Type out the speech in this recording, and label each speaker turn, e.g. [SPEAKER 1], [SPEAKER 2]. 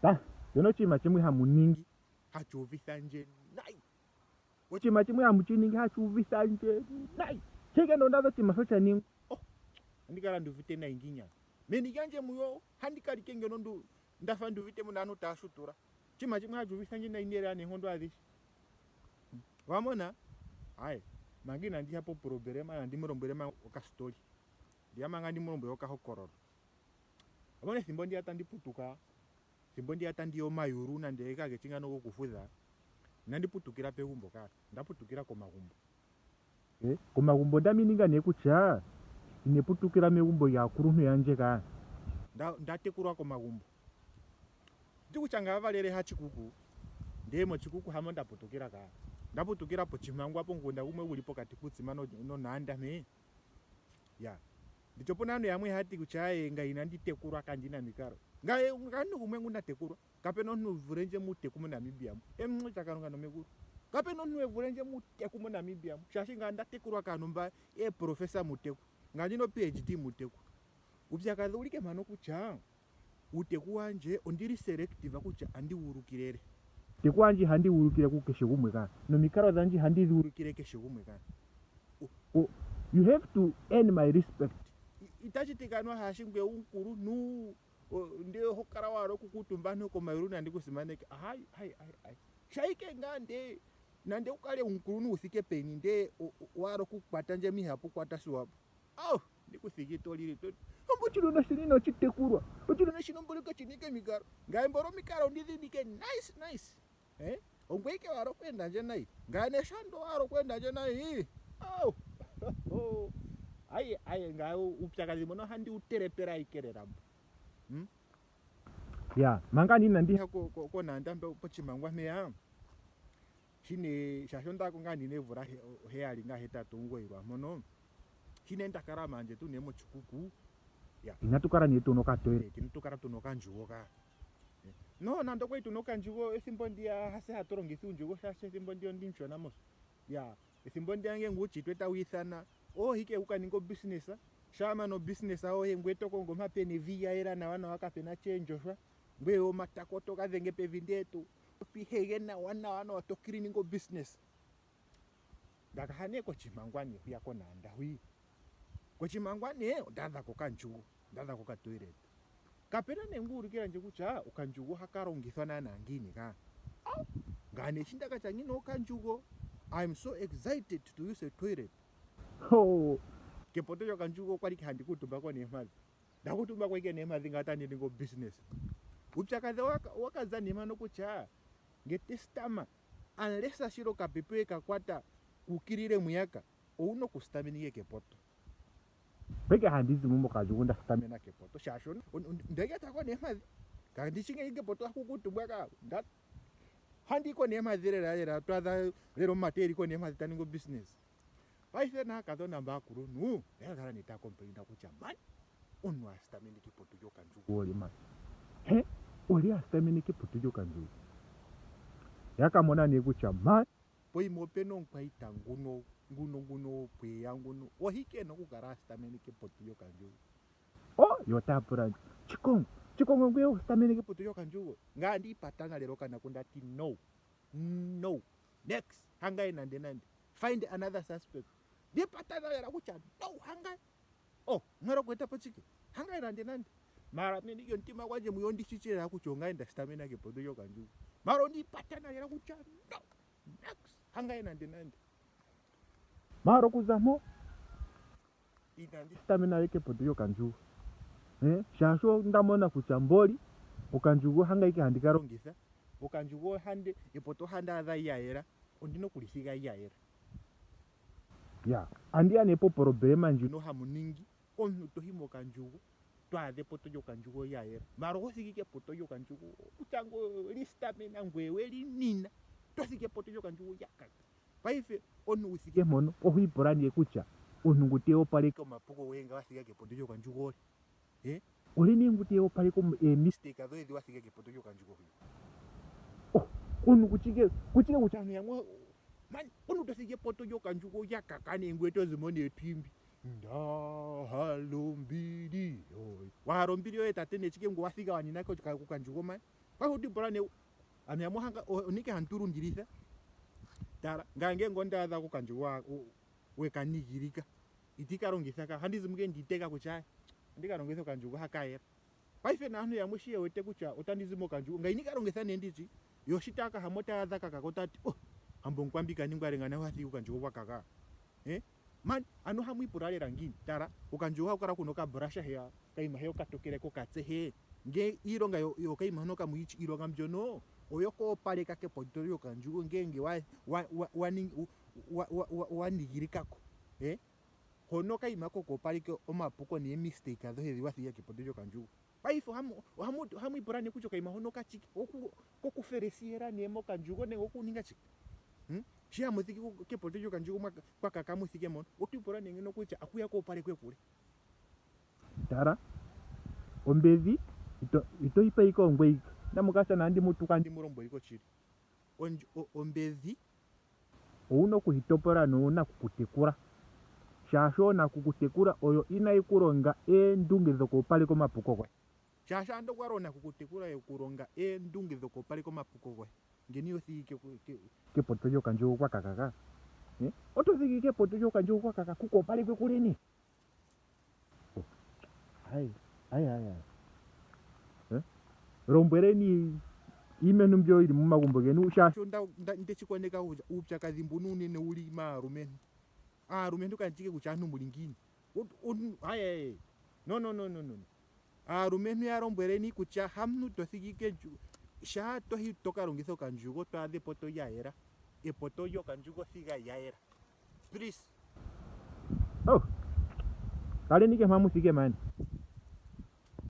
[SPEAKER 1] Ta, opena oshinima shimwe hamu ningi hashi uvitha ndje nayi. Oshinima shimwe hamu shi ningi hashi uvitha ndje nayi. Shike ndo onda oshinima sho sha ningwa. Oh, ohandi kala ndi uvite nayi nginya. Meni lyandje muyo ohandi kala ike ngeno ndu ndafa ndi uvite muna aantu taya shutula. Oshinima shimwe hashi uvitha ndje nayi lela noonkondo adhihe. Owa mona? Aye, manga inandi ya poproblema nandi mu lombwele manga okastori. Ndiya manga ndi mu lombwele okahokololo. Omona ethimbo ndiya tandi putuka, ethimbo ndiya tandi ya omayulu nande kage shi ngano gokufudha, inandi putukila pegumbo kaa, onda putukila komagumbo. Komagumbo onda mininga nee kutya ine putukila megumbo lyaakuluntu yandje kaa. Nda tekulwa komagumbo. Ndi kutya ngaa valele haChikuku, ndee moChikuku hamo nda putukila kaa. Nda putukila pOtshimangwa pomukunda gumwe guli pokati kUutsima nOnaanda mpee. Ya. Nditya opuna aantu yamwe haya ti kutya aaye ngaye inandi tekulwa kandina omikalo. Ngaye omuntu gumwe ngu nda tekulwa. Kapena omuntu e vule ndje muuteku moNamibia mu. Em'no lyaKalunga nomegulu. Kapena omuntu e vule ndje muuteku moNamibia mu. Shaashi ngaye onda tekulwa kaantu mba eeprofessor muuteku. Ngaye ondina oPhD muuteku. Uupyakadhi owuli ike mpano kutya uuteku wandje ondili selective kutya andi wu ulukile lye. Uuteku wandje ihandi wu ulukile ku kehe gumwe ka. Nomikalo dhandje ihandi dhi ulukile kehe gumwe ka. You have to earn my respect. Itashi ti anuwa shaashi ngweye omukuluntu ndee oho kala wa hala okukuutumba aantu komayulu nandi ku simaneke. Ahayi, ayi, ayi, ayi. Sha ike ngaa ndee nande u kale omukuluntu wu thike peni ndee owa hala okukwata ndje mpa ihaapu kwatwa siwapo. Au! Ndi ku thigi to lili to ti, Omba oshinona shino inashi tekulwa. Oshinona shino mboli kashi na ike omikalo. Ngaye mboli omikalo ondi dhi na ike nice nice. Eh? Ongweye ike wa hala okweenda ndje nayi. Ngaye nee sha ando wa hala okweenda ndje nayi. Au! Aye, aye, ngaye uupyakadhi mbono ohandi wu telepela ike lela mbo. Hmm? Ya, manga nee inandi ya koNaanda poChimangwa mpeya, shi nee, shaashi onda ngaa ndina oomvula heyali ngaa hetatu omugoyi lwaampono, shi nee nda kala maandjetu nee moChikuku, ya. Inatu kala nee tuna okatoilet, inatu kala tuna okandjugo ka. No, nando okwali tuna okandjugo ethimbo ndiya hase hatu longitha uundjugo shaashi ethimbo ndiya ondimushona mos. Ya, ethimbo ndiya ngele uutshitwe tawu ithana, oho ike wu ka ninge obusiness, shaa wa mana obusiness yoye ngweye to kongo mpa pena evi lya yela nawa nawa kapena tsheendjoshwa, ngweye omatako toga dhenge pevi ndee to ihege nawa nawa nawa to cleaning obusiness. Ndaka ha nee koChimangwa nee hwiya kOnaanda hwii. KOtshimangwa nee onda adha ko okandjugo, onda adha ko okatoilet. Kapena nee ngu ulikila ndje kutya okandjugo ohaka longithwa naana ngiini ka. Au! Ngaye nee shi ndaka tya ngiini okandjugo, I'm so excited to use a toilet. Hoo! Kepoto lyokandjugo okwali ike handi kuutumba ko neempadhi. Nda kuutumba ko ike neempadhi ngaye otandi ningi obusiness. Uupyakadhi owaka za nee mpano kutya nge te stama, unless ashike okapepe weka kwata kuukilile mwiyaka, owuna okustamena ike kepoto. Peke handi zi mo mokandjugo nda sitamena kepoto shaashi onda lyata ko neempadhi. Kandi shi ngele kepoto ohaku kuutumbwa ka. Nda handi yi ko neempadhi lela lela to adha lela omumati eli ko neempadhi ta ningi obusiness. Paife naakadhona mba aakuluntu oya kala nee taya complaina kutya man omuntu a sitamene kepoto lyokandjugo olye man. He olye a sitamene kepoto lyokandjugo? Ya ka mona nee kutya man Poima opena omukwaita nguno, nguno, nguno okwe ya nguno, ohe ike ena okukala a sitamene kepoto lyokandjugo. Oh, yo otaya pula ndje, Shikongo, Shikongo ngweye ho sitamene kepoto lyokandjugo? Ngaye andi ipatana lela okana ku ndati no, no, next, hangaye nande nande, find another suspect. Ndiipatana lela kutya no, hangaye. Oh, omwa hala okweeta po chike? Hangaye nande nande. Mara meni lyomutima gwandje mwiya ondi shishi lela kutya ongaye nda sitamena kepoto lyokandjugo. Mara ondi ipatana lela kutya no, next, hangaye nande nande. Mara okuza mpo inandi sitamena we kepoto lyokandjugo. Eh, shaashi onda mona kutya mboli okandjugo hangaye ike handi ka longitha. Okandjugo ohandi, epoto ohandi adha lya yela, ondina okuli thiga lya yela. Ya, andi ya nee poporoblema ndjino hamu ningi, omuntu to hi mokandjugo to adha epoto lyokandjugo lya yela, maala oho thigi ike epoto lyokandjugo kutya ngoye oweli sitamena ngweye weli nina, to thigi epoto lyokandjugo lya kaka. Paife omuntu wu thike mpono oho ipula nee kutya omuntu ngu te opaleke omapuko goye nga wa thiga kepoto lyokandjugo olye? He? Olye nee ngu te opaleke eemistake dhoye dhi wa thiga kepoto lyokandjugo hwiya? Oh, omuntu kuchike kuchike kutya aantu yamwe man omuntu to thigi epoto lyokandjugo lya kaka nee ngweye to zimo nee to imbi nda hala ombili yoye. Wa hala ombili yoye tate nee chike ngu wa thiga wa nina kokandjugo man? Paife oto ipula nee aantu yamwe ohanga onike hantu lundilitha. Tala ngaye ngele onda adha kokandjugo weka nigilika iti ka longitha ka ohandi zimo ike ndiiteka kutya andi ka longitha okandjugo ha kayela. Paife naantu yamwe shi ye wete kutya otandi zi mokandjugo ngaye indi ka longitha nee nditshi yo shi taya ka hamo otaya adha ka kaka otaya ti oh hambo omukwambi ka ningwa lenga naye oha thigi okandjugo kwa kaka. Eh man ano ohamu ipula lela ngiini? Tala okandjugo ohaku kala kuna okabrusha heya kayima heya okatokele kokatse he nge iilonga yokayima hono kamu yitshi iilonga mbyono oyo koopaleka kepoto lyokandjugo ngenge wa wa wa wa wa wa nigilikako eh hono okayima kokoopaleka omapuko nee mistake dhoye dhi wa thiga kepoto lyokandjugo. Paife ohamu ohamu ohamu ipula nee kutya okayima hono okachike oku kokufelesiyela nee mokandjugo nenge okuninga chike hmm? Shi hamu thiki kepoto lyokandjugo mwa kwa kaka mu thike mono oto ipula nee ngeno kutya akuya koopalekwe kule. Tala ombedhi ito ito ipa ike ongwe ike namuka sa nandi mu tuka ndi mu lombwele ike oshili ombedhi Owuna okuyi topola noonakukutekula, shaashi oonakukutekula oyo inayi ku longa eendunge dhokuopaleka omapuko goye. Shaashi ando okwali oonakukutekula ye ku longa eendunge dhokuopaleka omapuko goye, ngeno iho thigi kepoto lyokandjugo kwa kaka ka. Oto thigi kepoto lyokandjugo kwa kaka ku koopalekwe kule nee. Hayi, hayi, hayi, hayi. Eh? Lombweleni iimentu mbyo yi li momagumbo geni shaashi nde shi koneka kutya uupyakadhi mbuno unene wu li maalumentu. Aalumentu kandi shi kutya aantu mu li ngiini. Hayi, hayi. No, no, no, no, no. Aalumentu ya lombweleni kutya hamuntu to thigi kendjugo. Shaa to yi to ka longitha okandjugo to adha epoto lya yela. Epoto lyokandjugo thiga lya yela. Please. Oh. Kaleni ke mpa mu thike mani.